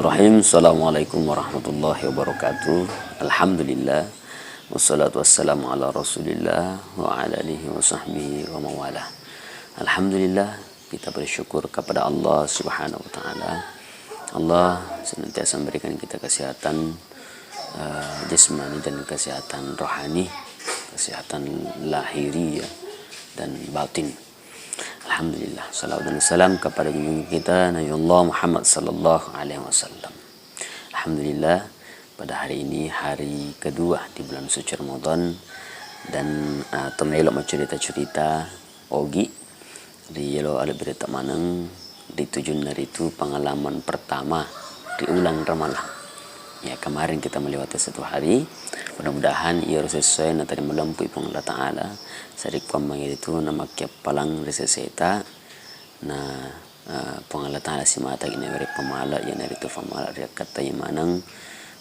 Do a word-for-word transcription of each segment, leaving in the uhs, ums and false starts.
Rahim. Assalamualaikum warahmatullahi wabarakatuh. Alhamdulillah. Wassalatu wassalamu ala Rasulillah wa ala alihi wa sahbihi wa mawala. Alhamdulillah, kita bersyukur kepada Allah Subhanahu wa Ta'ala. Allah senantiasa memberikan kita kesehatan, eh, jasmani dan kesehatan rohani, kesehatan lahiriah dan batin. Alhamdulillah, salawat dan salam kepada junjungan kita Nabiullah Muhammad sallallahu alaihi wasallam. Alhamdulillah, pada hari ini hari kedua di bulan suci Ramadan dan, eh, to melo macurita-curita ogi ri yelo alebbi reta maneng ri tujunna ritu pengalaman pertama ri ulang Ramalang. Ya, kemarin kita melewati satu hari. Mudah-mudahan iyaro sesuai natarima lempui Puang Allah Ta'ala. Sarekkuammengngi ritu namakkiappalang ri seseta. Na, eh, Puang Allah Ta'ala simataki nawere pamala, iyanaritu famala riakkattae maneng.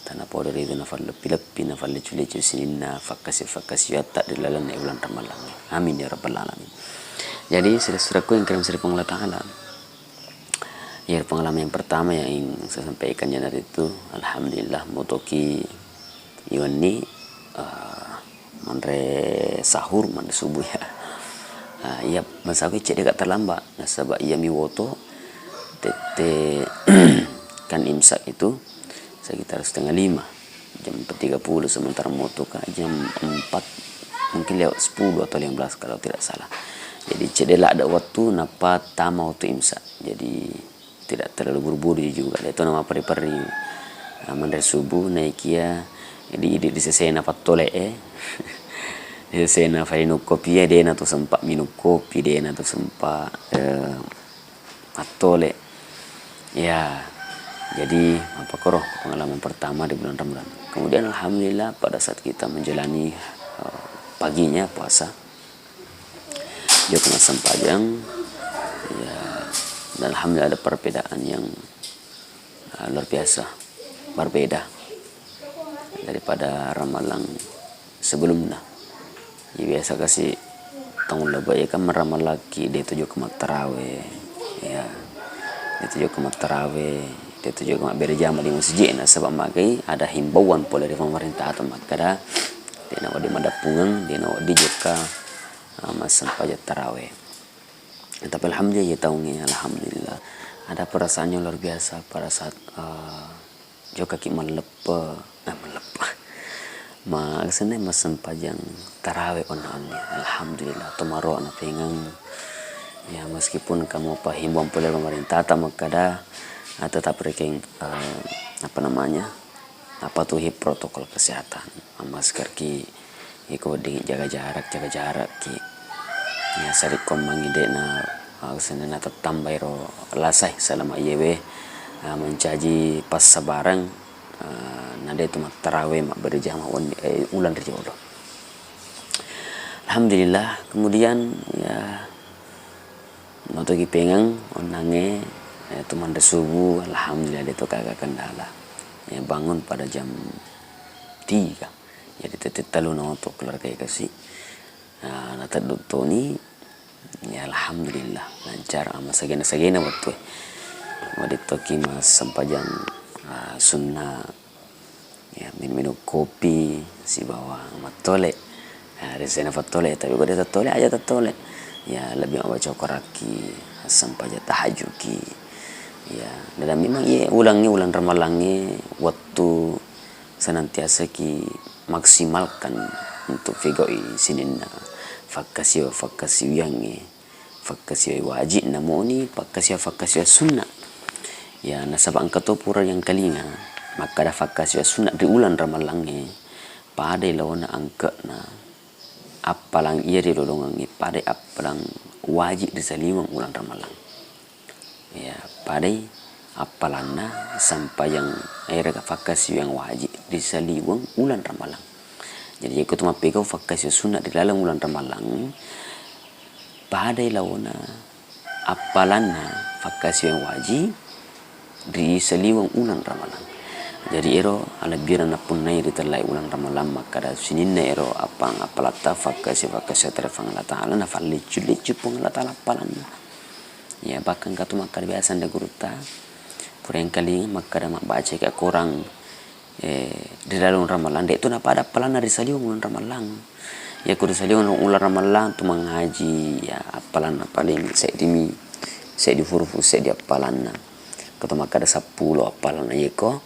Tanapodo ritu nafalleppi-leppi, nafallecu-lecu sininna fakkasi-fakkasiwatta ri lalenna ulang Ramalang. Amin ya rabbal alamin. Jadi, saudara-saudaraku yang kami siri Puang Allah Ta'ala, ya, pengalaman yang pertama yang ingin saya sampaikan iyanaritu, alhamdulillah, motoki iwenni, eh, manre sahur, manre subuh ya. Ah, iya, masaku cedde ka terlambat, nasaba iya mi woto tette kan imsak itu sekitar setengah lima, jam empat tiga puluh, sementara moto ka jam empat, mungkin lewat sepuluh atau lima belas kalau tidak salah. Jadi cedde ladde waktu nappa tama waktu imsak. Jadi tidak terlalu buru-buru juga, de to na mapperri-perri. Ah, manre subuh naikia idi-idi di sesena fattole e. Di sesena farinung kopi e, dena tu sempat minum kopi, dena tu sempat, eh, fattole. Ya, jadi mappakoro pengalaman pertama di bulan Ramadan. Kemudian alhamdulillah pada saat kita menjalani, eh, paginya puasa, jokka massempajang, ya, dan alhamdulillah ada perbedaan yang, uh, luar biasa, berbeda daripada Ramalang sebelumnya. Ya, biasa kasi taung lebe e kan maramalaki de to jokka mattarawe, ya, de to jokka mattarawe, de to jokka mabbere jama di masjid, nasaba magai ada himbauan pole ri pemerintah atau makkada, de na wedding maddampengeng, de na wedding jokka, uh, massempajang tarawe. Tapi alhamdulillah, iya taungnge, alhamdulillah, ada perasaan yang luar biasa pada saat, eh, jokkaki malleppe, eh, malleppe, ma-, senna massempajang tarawe onna-, onni. Alhamdulillah, tomaro napengeng. Ya, meskipun kamu apa himbauan pole pemerintah, tak makkada, ah, tetap rekeng, eh, apa namanya, napatuhi protokol kesehatan, mammaskerki, iko wedding jaga jarak, jaga jarakki. Ya, sarekkuammengngi de'na, ah, senna natettambai ro lasai selama iyewe, ah, mancaji passabareng, ah, na de tu mattarawe mabbere jama wenni, eh, uleng ri jolo. Alhamdulillah, kemudian, ya, Matoki pengeng onnangnge, eh, tu manre subuh, alhamdulillah, de to gaga kendala. Ya, bangun pada jam tiga. Jadi, tette tellu na oto keluarga e kasi. Nah, nateddu toni, ya, alhamdulillah, lancar, ah, masagena-sagena wettue. Wedding toki massempajang, ah, sunna. Ya, minum-minum kopi sibawa mattole. Ya, resena fattole, tapi ko de tattole, aja tattole. Ya, lebbi mabbaca Korakki, assempajang tahajudki. Ya, dan memang iye ulengnge, uleng ramalangnge, wettu senantiasaki maksimalkan untuk fegau'i sininna fakkasiwa-, fakkasiwiangnge. Fakkasiwa wajib, namoni fakkasiwa-fakkasiwa sunna. Ya, nasaba engka to pura yang kalinga makkada fakkasiwa sunna ri uleng ramalangnge, padai laona angke'na appalang iya ri lolongengnge, padai appalang wajib ri saliweng uleng ramalang. Ya, padai appalanna sampajang, eh, rega fakkasiwiang wajib ri saliweng uleng ramalang. Jadi, iko tu mappegau fakkasiwa sunna ri laleng uleng ramalang, padai laona appalanna fakkasiwiang wajib ri saliweng uleng ramalang. Jadi, ero alebbireng napunnai ri tellai uleng ramalang, makkada sininna ero appalang-appalatta fakkasiwa-fakkasiwa tarefang Allah Ta'ala, nafalleccu-leccu Puang Allah Ta'ala appalanna. Ya, bahkan katu makkada biasa nda gurutta, ko Rengkalinga makkeda mabbacaki Akorang, eh, ri laleng Ramallang, de'tu napada appalanna ri saliweng uleng Ramallang. Yakko ri saliweng uleng Ramallang tu mangaji, ya, appalanna paling seddimi, seddi hurufu, seddi appalanna. Engka to makkeda seppulo appalanna yakko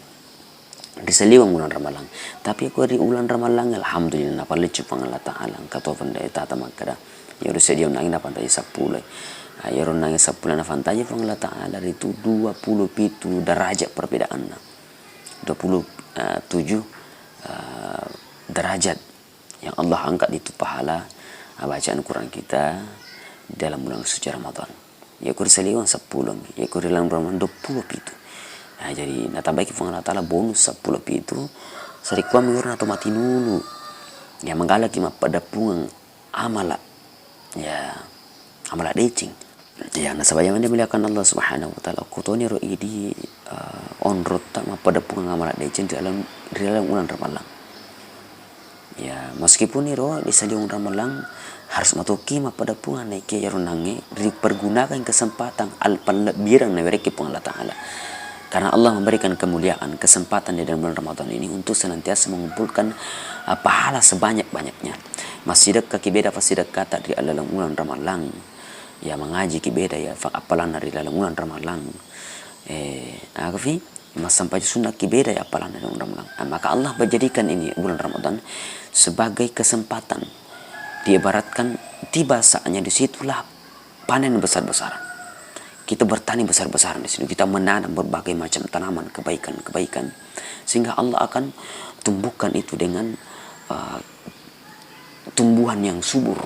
ri saliweng uleng Ramallang. Tapi yakko ri uleng Ramallang, alhamdulillah, napalleccu Puang Allah Ta'ala. Engka to pendeta makkeda, iyaro seddi onnangnge napantaji seppulo. Ah, iyaro onnangnge seppulo napantaji Puang Allah Ta'ala, ritu dua pulo pitu derajat perbedaanna. Dua puluh tujuh, eh, derajat yang Allah angkat itu pahala, ah, bacaan Quran kita dalam bulan suci Ramadan. Yakko ri saliweng seppulo mi, yakko ri laleng Ramadan dua pulo pitu. Nah, jadi natambaiki Puang Allah Ta'ala bonus seppulo pitu, sarekkuammi iyaro nato matinulu. Ya, manggalaki mappaddeppungeng amala, ya, amala deceng. Ya, nasaba yang dimuliakan Allah Subhanahu wa Ta'ala, ko toniro idi, eh, onrotta mappaddeppungeng amala deceng ri laleng, ri laleng uleng Ramallang. Ya, meskipun iro di saliweng Ramallang harus matoki mappaddeppungeng naekia iyaro onnangnge, dipergunakan kesempatan al-, pallebbireng nawerekki Puang Allah Ta'ala. Karena Allah memberikan kemuliaan, kesempatan di dalam bulan Ramadan ini untuk senantiasa mengumpulkan, eh, pahala sebanyak-banyaknya. Massidekkaki beda passidekkata ri laleng uleng Ramallang. Ya, mangajiki beda ya fa-, appalanna ri laleng uleng Ramallang. Eh, agafi? Massempajang sunnaki beda ya appalanna ri uleng Ramallang. Ah, maka Allah menjadikan ini bulan Ramadan sebagai kesempatan. Diibaratkan tiba saatnya, disitulah panen besar-besaran. Kita bertani besar-besaran di situ. Kita menanam berbagai macam tanaman kebaikan-kebaikan. Sehingga Allah akan tumbuhkan itu dengan, uh, tumbuhan yang subur.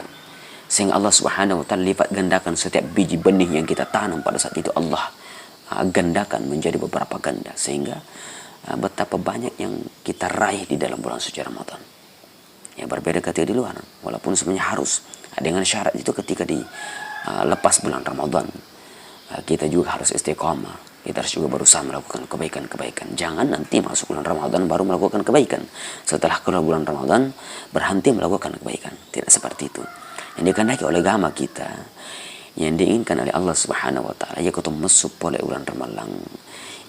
Sehingga Allah Subhanahu wa Ta'ala lipat gandakan setiap biji benih yang kita tanam pada saat itu, Allah, uh, gandakan menjadi beberapa ganda. Sehingga, uh, betapa banyak yang kita raih di dalam bulan suci Ramadan. Ya, berbeda ketika di luar, walaupun sebenarnya harus. Dengan syarat itu ketika di, uh, lepas bulan Ramadan, uh, kita juga harus istiqomah. Kita harus juga berusaha melakukan kebaikan-kebaikan. Jangan nanti masuk bulan Ramadan baru melakukan kebaikan. Setelah keluar bulan Ramadan, berhenti melakukan kebaikan. Tidak seperti itu. Yang dikehendaki oleh agama kita, yang diinginkan oleh Allah Subhanahu wa Ta'ala, yakko to messu pole uleng Ramallang,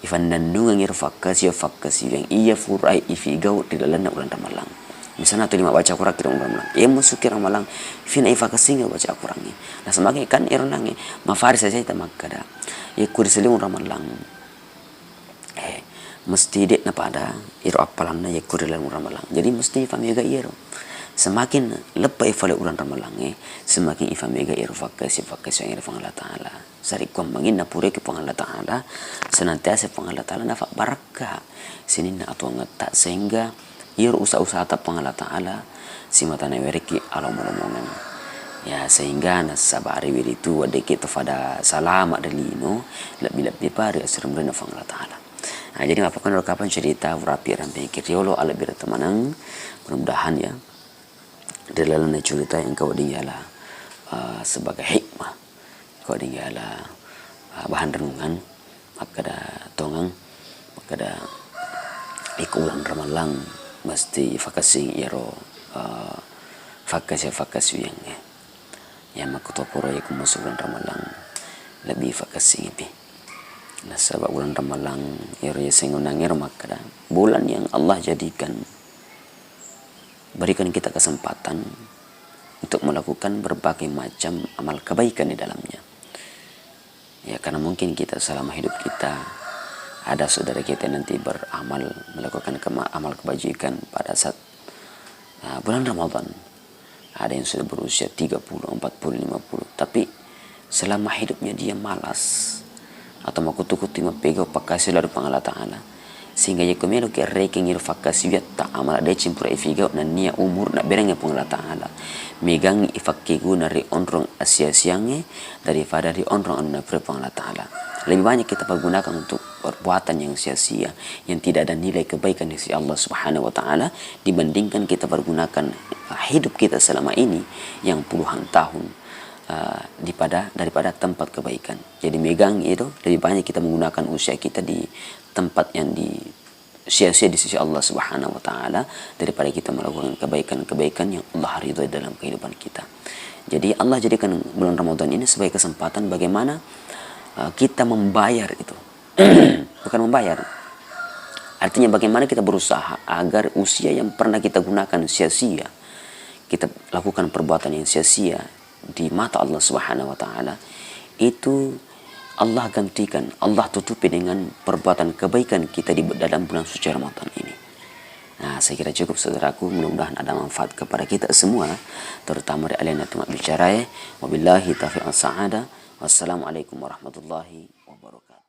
ifannennungengngi ro fakkasiwiang-fakkasiwiang iya fura ifigau ri lalenna uleng Ramallang. Misalna tuli mabbaca Akorang ki ro uleng Ramallang, iya messuki Ramallang, fina ifakkasingeng baca Akorangnge. Nasaba kan ero onnangnge mafari saja ta makkeda, yakko ri saliweng Ramallang, eh, mesti de' napada iro appalanna yakko ri laleng Ramallang. Jadi mesti ifamega iyaro. Semakin leppa ifale uleng Ramallangnge, semakin ifamega iyaro fakkasi-fakkasi ri Puang Allah Ta'ala. Sarekkuammengngi napuraki Puang Allah Ta'ala, senantiasa Puang Allah Ta'ala nafabbarakka sininna atuwongetta, sehingga iyaro usaha-usahata Puang Allah Ta'ala simata nawerekki alomo-lomongeng. Ya, sehingga nasabariwi ritu weddekki to fada salama ri lino, lebbi-lebbi pa ri asremrena Puang Allah Ta'ala. Nah, jadi mappakkoni ro kapang cerita urapi rampengki riolo, alebbireng temaneng. Mudah-mudahan ya, ri lalenna cerita engka wedding yala, uh, sebagai hikmah, engka wedding yala, uh, bahan renungan, makkeda tongeng, makkeda iko uleng Ramallang mesti fakasing iyaro, uh, fakkasi-fakkasiwiangnge. Ya, makkutopuro iko musu uleng Ramallang lebbi fakkasingipi. Nasaba uleng Ramallang iyaro yaseng onnangngero makkeda bulan yang Allah jadikan, berikan kita kesempatan untuk melakukan berbagai macam amal kebaikan di dalamnya. Ya, karena mungkin kita selama hidup kita, ada saudara kita yang nanti beramal, melakukan kema-, amal kebajikan pada saat, ah, bulan Ramadan. Ada yang sudah berusia tiga puluh, empat puluh, lima puluh. Tapi selama hidupnya dia malas atau makutu-kutu mappegau pakkasi lao ri Puang Allah Ta'ala. Sehingga yakko meloki rekeng iro fakkasiwiatta, amala deceng pura ifigau nennia umur nabberengngi Puang Allah Ta'ala, megangngi ifakkeguna ri onrong asia-siangnge daripada ri onrong anu napura Puang Allah Ta'ala. Lebih banyak kita pergunakan untuk perbuatan yang sia-sia, yang tidak ada nilai kebaikan di sisi Allah Subhanahu wa Ta'ala, dibandingkan kita pergunakan, uh, hidup kita selama ini yang puluhan tahun, uh, dipada-, daripada tempat kebaikan. Jadi megang itu, lebih banyak kita menggunakan usia kita di tempat yang di sia-sia di sisi Allah Subhanahu wa Ta'ala daripada kita melakukan kebaikan-kebaikan yang Allah ridhoi dalam kehidupan kita. Jadi Allah jadikan bulan Ramadan ini sebagai kesempatan bagaimana, uh, kita membayar itu. Bukan membayar. Artinya, bagaimana kita berusaha agar usia yang pernah kita gunakan sia-sia, kita lakukan perbuatan yang sia-sia di mata Allah Subhanahu wa Ta'ala, itu Allah gantikan, Allah tutupi dengan perbuatan kebaikan kita di dalam bulan suci Ramadan ini. Nah, saya kira cukup, saudaraku. Mudah-mudahan ada manfaat kepada kita semua, terutama di alena tu mabbicarae. Wabillahi taufiq was sa'adah. Wassalamualaikum warahmatullahi wabarakatuh.